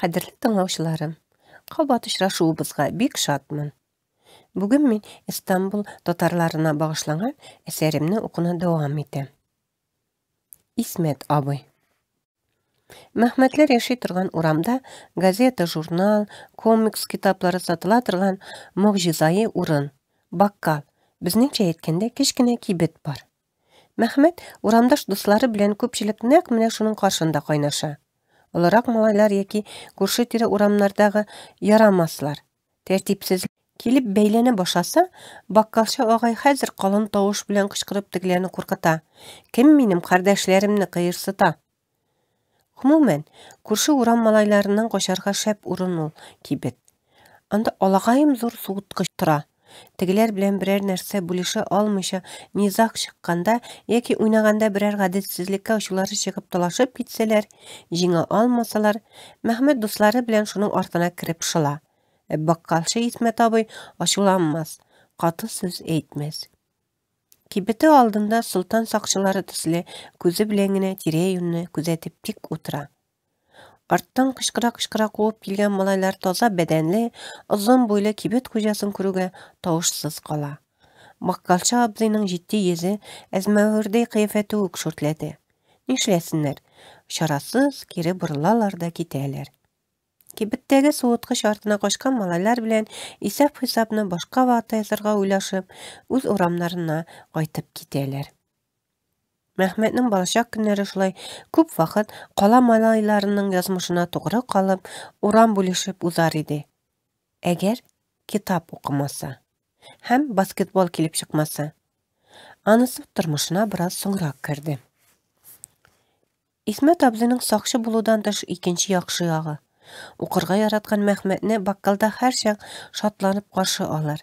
Кадерле тыңлаучыларым, кабат очрашуыбызга бик шатмын. Бүген мин Истанбул татарларына багышланган әсәремне укуны дәвам итәм. Исмәт абый. Мәхмәтләр яши торган урамда газета, журнал, комикс китаплары сатыла торган могҗизаи урын, баккал, безнеңчә әйткәндә, кечкенә кибет бар. Мәхмәт урамдаш дуслары белән күпчелек нәкъ менә шуның каршында кайнаша. Олырак малайлар яки күрше-тирә урамнардагы ярамаслар, тәртипсез килеп бәйләнә башласа, баккалчы агай хәзер калын тавыш белән кычкырып тегеләрне куркыта. Кем минем кардәшләремне кыерсыта? Гомумән, күрше урам малайларыннан качарга шәп урын ул кибет. Анда алагаем зур суыткыч тора. Тегеләр белән берәр нәрсә бүлешә алмыйча низаг чыкканда яки уйнаганда берәр гаделсезлеккә ачулары чыгып талашып китсәләр, җиңә алмасалар, Мәхмәт дуслары белән шуның артына кереп шыла. Ә баккалчы Исмәт абый ачуланмас, каты сүз әйтмәс. Кибете алдында солтан сакчылары төсле күзе белән генә тирә-юньне күзәтеп тик утыра. Арттан кычкыра-кычкыра куып килгән малайлар таза бәдәнле, озын буйлы кибет хуҗасын күрүгә тавышсыз кала. Баккалчы абзыйның җитди йөзе әзмәвердәй кыяфәте үк шүртләде. Нишләсеннәр, чарасыз кире борылалар да китәләр. Кибеттәге суыткыч артына качкан малайлар белән исәп-хисапны башка вакытта ясарга уйлашып, үз урамнарына кайтып китәләр. Мәхмәтнең балачак көннәре шулай күп вакыт кала малайларының язмышына тугры калып, урам бүлешеп узар иде. Әгәр китап укымаса һәм баскетбол килеп чыкмаса. Анысы тормышына бераз соңрак керде. Исмәт абзыйның сакчы булудан тыш икенче яхшы ягы. Укырга яраткан Мәхмәтне баккалда һәрчак шатланып каршы алыр.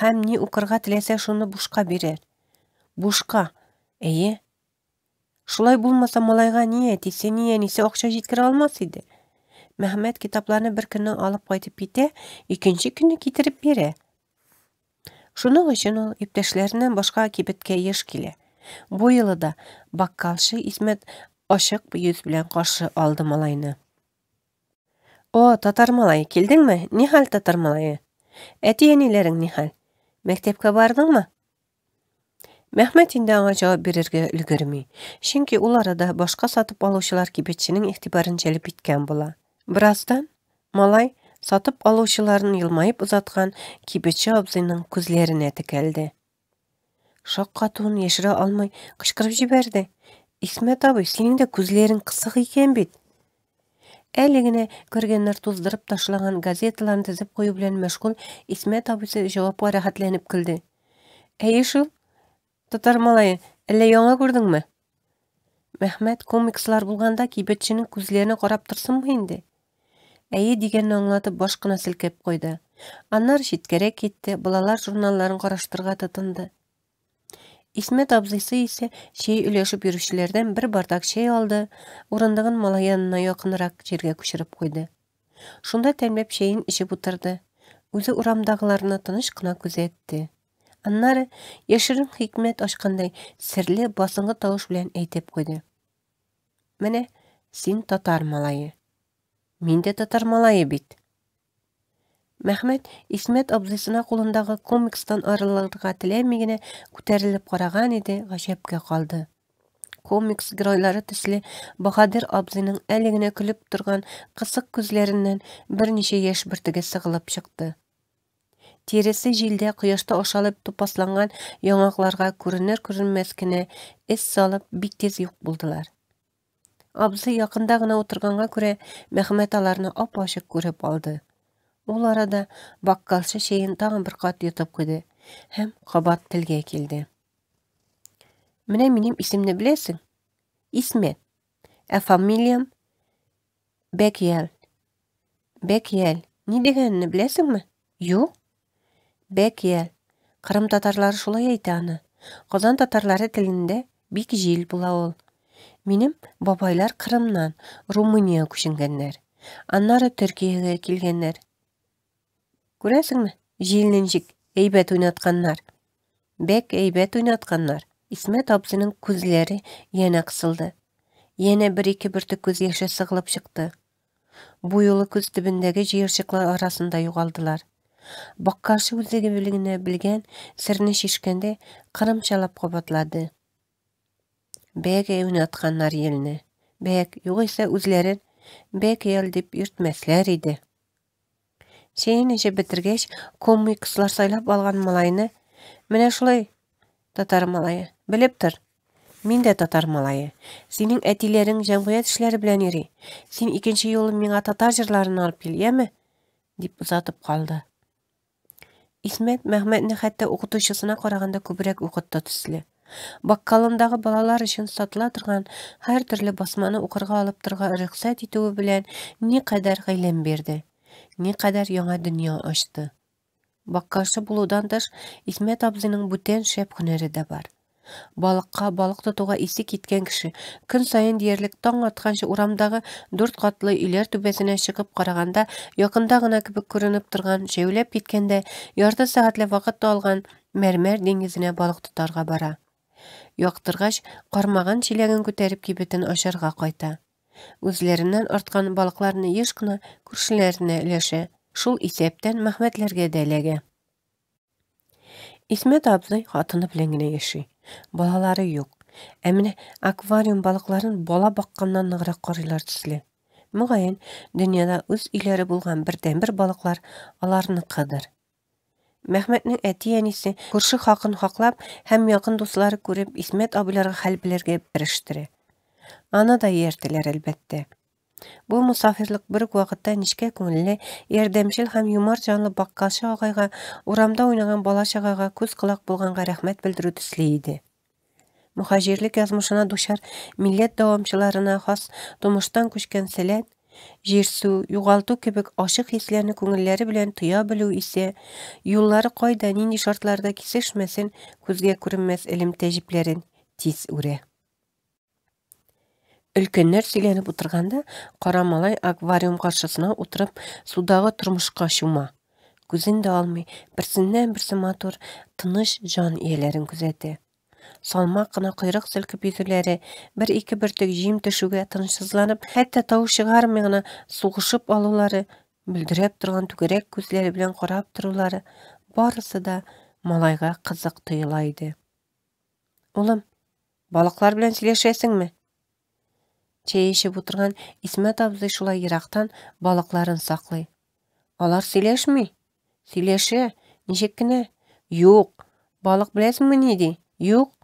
Һәм ни укырга теләсә шуны бушка бирер. Бушка. Әйе. Шулай булмаса малайга ни әтисе, ни әнисе акча җиткерә алмас иде. Мәхмәт китапларны бер көнне алып кайтып китә, икенче көнне китереп бирә. Шуның өчен ул иптәшләреннән башка кибеткә еш килә. Бу юлы да баккалчы Исмәт ачык йөз белән каршы алды малайны. О, татар малае, килдеңме? Нихәл, татар малае? Әти-әниләрең нихәл? Мәктәпкә бардыңмы? Мәхмәт инде аңа җавап бирергә өлгерми, чөнки ул арада башка сатып алучылар кибетченең игътибарын җәлеп иткән була. Бераздан малай сатып алучыларын елмаеп озаткан кибетче абзыйның күзләренә текәлде. Шаккатуын яшерә алмый кычкырып җибәрде. Исмәт абый, синең дә күзләрең кысык икән бит. Әле генә күргәннәр туздырып ташлаган газеталарны тезеп кую белән мәшгуль Исмәт абыйсы җавапка рәхәтләнеп көлде. Әйе шул. Татар малае, әллә яңа күрдеңме? Мәхмәт комикслар булганда кибетченең күзләренә карап торсынмы инде? Әйе дигәнне аңлатып баш кына селкеп куйды. Аннары читкәрәк китте, балалар журналларын караштырырга тотынды. Исмәт абзыйсы исә чәй өләшеп йөрүчеләрдән бер бардак чәй алды, урындыгын малай янына якынрак җиргә күчереп куйды. Шунда тәмләп чәен эчеп утырды. Үзе урамдагыларны тыныч кына күзәтте. Аннары, яшерен хикмәт ачкандай, серле, басынкы тавыш белән әйтеп куйды. Менә син татар малае. Мин дә татар малае бит. Мәхмәт Исмәт абзыйсына кулындагы комикстан арылырга теләми генә күтәрелеп караган иде, гаҗәпкә калды. Комикс геройлары төсле Баһадир абзыйның әле генә көлеп торган кысык күзләреннән берничә яшь бөртеге сыгылып чыкты. Тиресе җилдә, кояшта ашалып тупасланган яңакларга күренер-күренмәс кенә эз салып, бик тиз юк булдылар. Абзый якында гына утырганга күрә, Мәхмәт аларны ап-ачык күреп алды. Ул арада баккалчы чәен тагын бер кат йотып куйды һәм кабат телгә килде. Менә минем исемне беләсең? Исмәт. Ә фамилиям? Бәкиял. Бәкиял. Ни дигәнне беләсеңме? Юк. Бәкиял. Кырым татарлары шулай әйтә аны. Казан татарлары телендә бик җил була ул. Минем бабайлар Кырымнан Румыниягә күченгәннәр. Аннары Төркиягә килгәннәр. Күрәсеңме, җилне ничек әйбәт уйнатканнар. Бәк әйбәт уйнатканнар. Исмәт абзыйның күзләре янә кысылды. Янә бер-ике бөртек күз яше сыгылып чыкты. Бу юлы күз төбендәге җыерчыклар арасында югалдылар. Баккалчы үзе генә белгән серне чишкәндәй, кырымчалап кабатлады. Бәк уйнатканнар елны. Бәк, югыйсә үзләрен Бәкиял дип йөртмәсләр иде. Чәен эчеп бетергәч, комикслар сайлап алган малайны, менә шулай, татар малае, белеп тор, мин дә татар малае. Синең әтиләрең җәмгыять эшләре белән йөри. Син икенче юлы миңа татар җырларын алып кил, яме? дип озатып калды. Исмәт Мәхмәтне хәтта укытучысына караганда күбрәк укытты төсле. Баккалындагы балалар өчен сатыла торган һәртөрле басманы укырга алып торырга рөхсәт итүе белән никадәр гыйлем бирде, никадәр яңа дөнья ачты. Баккалчы булудан тыш, Исмәт абзыйның бүтән шәп һөнәре дә бар. Балыкка, балык тотуга исе киткән кеше, көн саен диярлек таң атканчы урамдагы дүрт катлы өйләр түбәсенә чыгып караганда, якында гына кебек күренеп торган, җәяүләп киткәндә ярты сәгатьләп вакыт алган Мәрмәр диңгезенә балык тотарга бара. Яктыргач, кармаган чиләген күтәреп кибетен ачарга кайта. Үзләреннән арткан балыкларны еш кына күршеләренә өләшә, шул исәптән Мәхмәтләргә дә эләгә. Исмәт абзый хатыны белән генә яши. Балалары юк. Ә менә аквариум балыкларын бала бакканнан ныграк карыйлар төсле. Мөгаен, дөньяда үз өйләре булган бердәнбер балыклар аларныкыдыр. Мәхмәтнең әти-әнисе күрше хакын хаклап һәм якын дуслары күреп Исмәт абыйларга хәл белергә керештерә. Аны да ияртәләр, әлбәттә. Бу мосафирлык бер үк вакытта нечкә күңелле, ярдәмчел һәм юмарт җанлы баккалчы агайга, урамда уйнаган бала-чагага күз-колак булганга рәхмәт белдерү төсле иде. Мөхаҗирлек язмышына дучар милләт дәвамчыларына хас тумыштан күчкән сәләт, җирсү, югалту кебек ачык хисләрне күңелләре белән тоя белү исә, юллары кайда, нинди шартларда кисешмәсен, күзгә күренмәс элемтә җепләрен тиз үрә. Өлкәннәр сөйләнеп утырганда, кара малай аквариум каршысына утырып, судагы тормышка чума. Күзен дә алмый, берсеннән-берсе матур, тыныч җан ияләрен күзәтә. Салмак кына койрык селкеп йөзүләре, бер-ике бөртек җим төшүгә тынычсызланып, хәтта тавыш чыгармый гына сугышып алулары, мөлдерәп торган түгәрәк күзләре белән карап торулары, барысы да малайга кызык тоела иде. Улым, балыклар белән сөйләшәсеңме? Чәй эчеп утырган Исмәт абзый шулай ерактан балыкларын саклый. Алар сөйләшми. Сөйләшә, ничек кенә? Юк. Балык беләсеңме ни ди? Юк.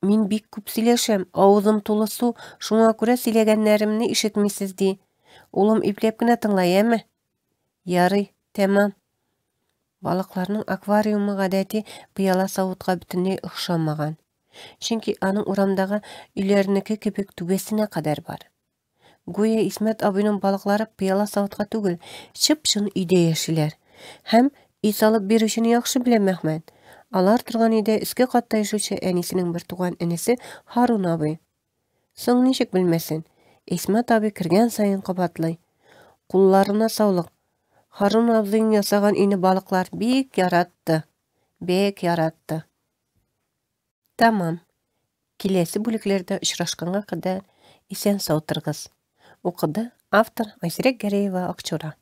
Мин бик күп сөйләшәм, авызым тулы су, шуңа күрә сөйләгәннәремне ишетмисез ди. Улым ипләп кенә тыңла, яме? Ярый, тәмам. Балыкларның аквариумы гадәти пыяла савытка бөтенләй охшамаган. Чөнки аның урамдагы өйләрнеке кебек түбәсенә кадәр бар. Гүя Исмәт абыйның балыклары пыяла савытка түгел, чып-чын өйдә яшиләр. Һәм өй салып бирүчене яхшы белә Мәхмәт. Алар торган өйдә өске катта яшәүче әнисенең бертуган энесе Һарун абый. Соң ничек белмәсен? Исмәт абый кергән саен кабатлый. Кулларына саулык. Һарун абзыйның ясаган өйне балыклар бик яратты. Бик яратты. Тәмам. Киләсе бүлекләрдә очрашканга кадәр исән-сау торыгыз. Укыды автор Айзирәк Гәрәева Акчура.